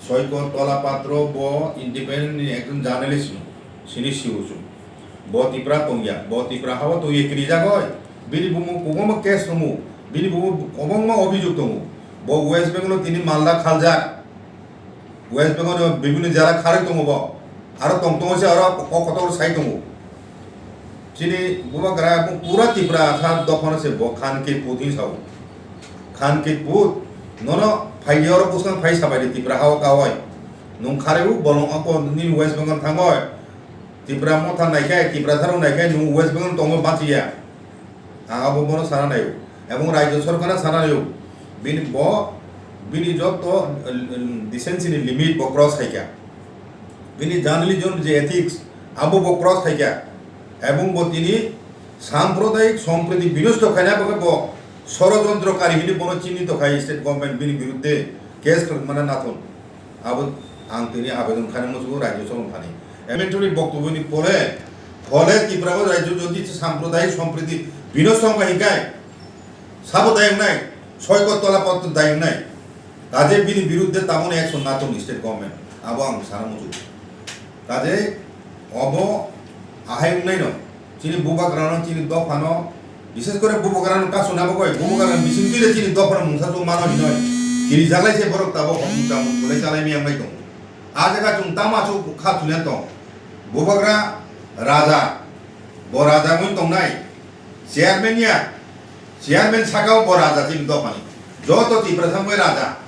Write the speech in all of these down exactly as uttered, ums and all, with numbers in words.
Soikot Tola Patro bo independent ni ekjon journalist no, sini siu chung. Bo Tipra tongya, bo Tipra hao tongya kiri jagoi. Bini bumu kwbangma case tongo, bini bumu kwbangma obhijog tongo. Bo West Bengal o tini Malda khaljak. West Bengal o bibhinno jara kharwi tongo bo. Aro tong tongo se aro kok kotor sai tongo. Chini bubagra pura Tipra sa dophano se bo khan kit put hin sao. Khan kit put, nono phai di oro bwskang phai sabai di Tipra hao kawai. Nwng kharwi u bolong ako nini West Bengal thangoi. Tipra motha naikhai, Tipra tharo naikhai nwng West Bengal tongo bachiya. Ang abo bono sana naio. Ebong Rajya Sarkar sana naio. Bini bo, bini joto, uh, decency ni limit bo cross khaikha. Bini journalism je ethics, abo bo cross khaikha. Ebong bo tini sampradayik sompriti binosto khaina bagwi bo sorojontro kari hini bono chini to khai state government bini biruddhe case khlakmana nathon. Abo ang tini abedon khani musugo Rajya Sabha thani. Ementoni boktoboni pore, phole Tripura o Rajya jodi sampradayik sompriti binosto wngkha hinkai, sabo dayung nai, soikot tola potro dayung nai. Kaje bini biruddhe tamoni action nathon state government. Abo ang sana musugo. Kaje obo ahai wngnaino, chini bubagrano, chini dophano, bises kore bubagrano kasu nabo koi, bubagrano bising twi chini dophano mungsa chung mano hinoi. Kiri jaglai se borok tabo hokmung chamung kulai chalai miyang bai tongo. A jaga chung tamo asuk kha thuliya tong. Bubagra raja, bo raja wng tongnai. Chairman ya, chairman sakao bo raja chini dophani. Joto Tiprasa wngwi raja.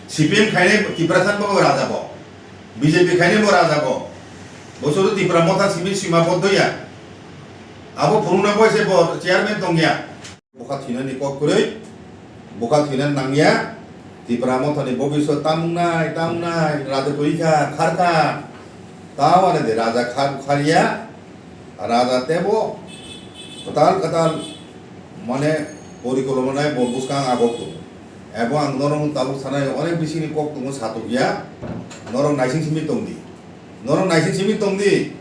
C P M khainai Tiprasa wngwi raja bo. B J P khainai bo raja bo. Bo sudu Tipra motha simi sima bodho ya. Abo phurungna bo se bo chairman tongya. Bokha thwinani kok kwrwi, bokha thwinani nangya. Tipra mothani bobiswt tamung nai, tamung nai, raja kwrwi kha, khar kha. Tao ane de raja khar, kharya. Raja tebo kwtal kwtal mane porikolpona nai bo bwskang agok tongo. Ebo ang norok tabuk sanai onek bisingni kok tongo satukya. Norok naising simi tongdi. Norok naising simi tongdi.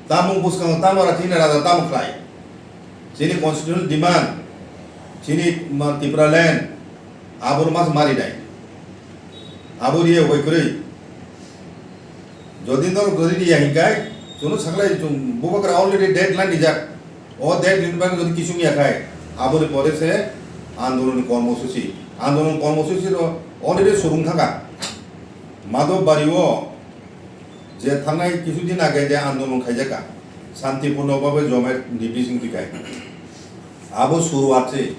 Tamo bwskango tamo ra chini raja tamo khlai. Chini constitutional demand, chini ma Tipraland, abo mas mari nai. Abo riya bai kwrwi. Jodi norok jodi riya hinkai, chwngno saklai chwng bubagra already deadline rijak. O deadline bai jodi kisung ya khai, aboni pore se andolon kormosuchi. Andolon kormosuchi ro already surung thaka. Madhobari o je thangnai kisu din age je andolon khaijaka, santipurno babe jomai ni bising tikai. Abo suruat se.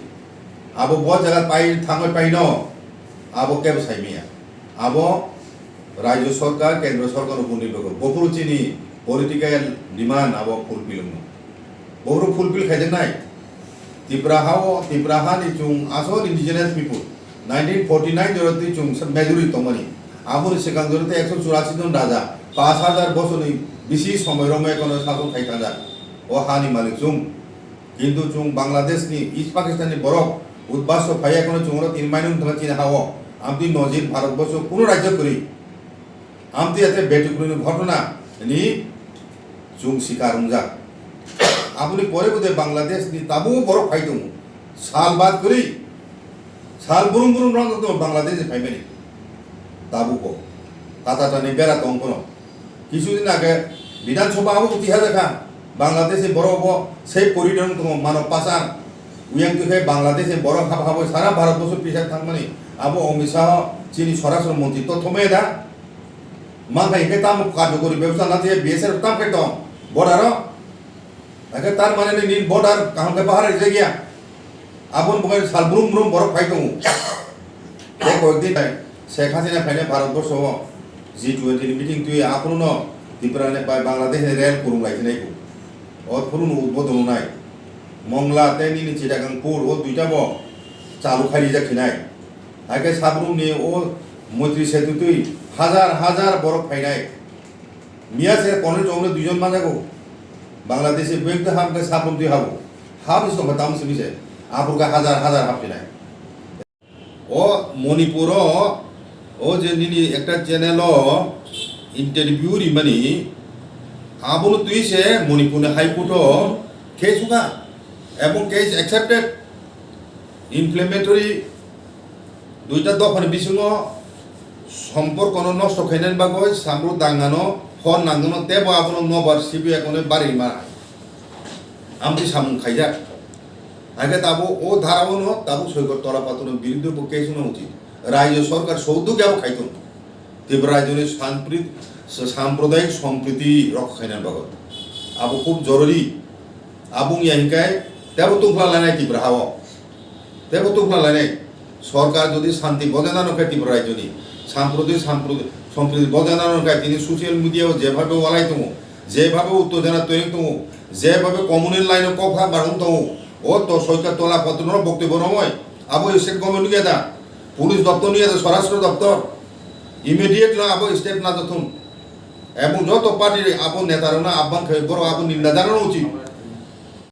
Abo bo jaga pai thangoi paino, abo kebo saimiya. Abo Rajya Sarkar, Kendra Sarkar upor nirbhor koro. Bophuru chini political demand abo fulfill wngno. Bophuru fulfill khaijaknai. Tipra hao, Tipra hani chung asol indigenous people. Nineteen forty nine jora twi chung majority tongmani. Aboni swkang jora tei ekso churasi jon raja, pash hajar bosorni bisi somoi romwi ekono sason khai thajak. O hani malik chung. Kintu chwng Bangladesh ni, East Pakistan ni borok udbasto phaiya kheno chwng oro tini mainung thangna chini ha-o. Amtwi nojir Bharat borsho kuno rajyo kwrwi. Amtwi ate Beti Kwrwi ni ghotona ni chwng sikar wngjak. Aboni pore bo de Bangladesh ni tabuk borok phai tongo. Sal bad kwrwi, sal brum brum rok tongo Bangladesh ni phaimani. Tabuk o. Tata tani bera tong phano. Kisu din age Bidhan Sabha abo twi hajakha. Bangladesh ni borok bo sei corridor wng tongo mano pasar. Uyang twi khe Bangladesh ni borok habo habo sara Bharat borsho pisa thangmani. Abo Amit Shah chini swarashtra montri to thomai da. Manthai khe tamo karjokori bebostha na je B S F tam khai tong. Border o. Hakhe tar mane ni nini border kaham khe bahar rijak ya. Aboni bagwi sal brum brum borok phai tongo. Tei koyekdin bai Sheikh Hasina phainai Bharat borsho o G twenty ni meeting twi aphuru no Tripura ni bai Bangladesh ni rail kwrwng lai sinai kho. O phuru no udbodon wngnai. Mongla tei nini Chittagong port o duita bo chalu khai rijak sinai. Hakhe Sabrum ni o Moitri Setu twi hajar hajar borok phainai. Miya se konwi chongno duijon manjago. Bangladeshi beng twi ham khe Sabrum twi habo. Habo se tongkha tamo simi se. Aphuru khe hajar hajar hapsinai. O Manipur o, o je nini ekta channel o interview rimani, abono twi se Manipur ni High Court o case wngkha. Ebong case accepted. Implementary duita dophani bisingo Somporkono nosto khainani bagwi samru dangano phone nangano tebo abono nobar sibi ekone bari ma amtwi samung khaijak. Haikhe tabuk o dharaono tabuk soikor tola patorno biruddhe bo case wngna uchit. Rajyo sorkar souduk abo khaitong. Tripura rajyoni sampri-, sampradayik sompriti rokha khainani bagwi. Abo khub jorori. Abo wngya hinkhe tebo tungphla lainai Tripura hao. Tebo tungphla lainai. Sorkar jodi santi bojai nano khe Tripura rajyoni sampradayik sampradayik sompriti bojai nano khe tini social media o jebhabe walai tongo, jebhabe uttejona toyang tongo, jebhabe communal line o kokha barung tongo, o to soikor tola patorno boktobyo romoi abo state government nuya da, police doptor nuya da, swarashtra doptor, immediate no abo step najathun. Ebong joto party abo neta rokno abang khe borok abo ninda janano uchit.